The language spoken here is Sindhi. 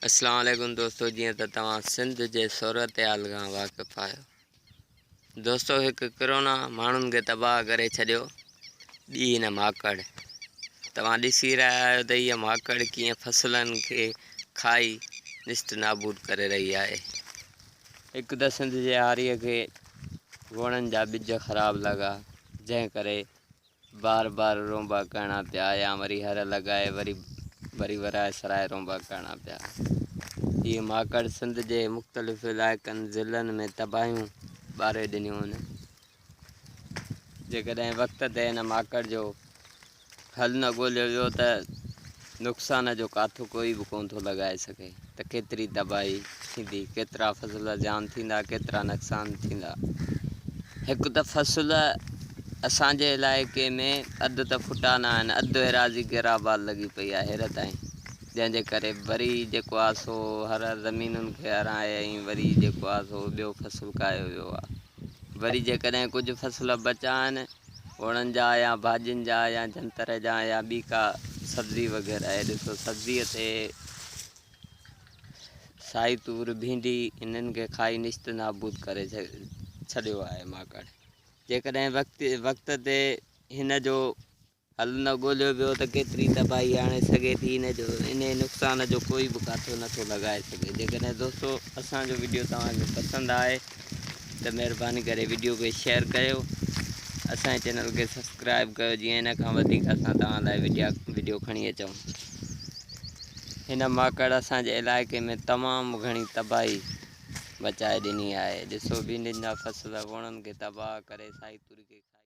اسلام عليڪم دوستو جيئن ته توهان سنڌ جي صورتحال کان واقف آهيو دوستو هڪ ڪرونا ماڻهن کي تباهه ڪري ڇڏيو ٻي هن ماڪڙ توهان ڏسي رهيا آهيو ته هيء ماڪڙ ڪيئن فصلن کي کائي نست نابود ڪري رهي آهي هڪ ته سنڌ جي هاريء کي ووڻن جا ٻج خراب لڳا جنهن ڪري بار بار رونبا ڪرڻا پيا يا وري هر لڳائي وري وري ورائي سرائي رونبا ڪرڻا پيا. هيء ماڪڙ سنڌ جي مختلف علائقن ضلعن ۾ تباهيون ٻاري ڏنيون آهن. جيڪڏهن وقت تي هن ماڪڙ جو حل نه ڳوليو ويو ته نقصان جو ڪاٿو ڪوئي به ڪونه ٿو لڳائي سگهي ته ڪيتري تباهي ٿيندي، ڪيترا فصل زيان ٿيندا، ڪيترا نقصان ٿيندا. هڪ ته فصل اسان جي علائقي ۾ اڌ ته ڦٽا نه آهن، اڌ ايراضي غيرآباد لڳي پئي آهي هير تائين، جنهن جي ڪري وري جيڪو آهي سو هر زمينن کي هرائي ۽ وري جيڪو آهي سو ٻيو فصل ڪاهيو ويو آهي. وري جيڪڏهن ڪجهه فصل بچا آهن ووڻن جا يا ڀاڄين جا يا جنتر جا يا ٻي ڪا سبزي وغيره اهي ڏسو سبزيء تي سائي تور ڀينڊي انهن کي کائي نشت نابود ڪري ڇڏيو آهي ماڪڙ جيڪڏهن وقت وقت تي هن جو حل نه ڳوليو ويو ته ڪيتري تباهي آڻي سگهي ٿي ان جو انهي نقصان جو ڪوئي به ڪاٿو نٿو لڳائي سگهي جيڪڏهن دوستو اسان جو وڊيو توهان کي پسند آهي ته مهرباني ڪري وڊيو کي شيئر ڪيو اسان جي چينل کي سبسڪرائب ڪيو جيئن ان کان وڌيڪ اسان توهان لاء وڊيا وڊيو کڻي اچون هن ماڪڙ اسان جي علائقي ۾ تمام گهڻي تباهي مچائي ڏني آهي ڏسو ڀينڊين جا فصل ووڻن کي تباهه ڪري سائي تور کي کائي.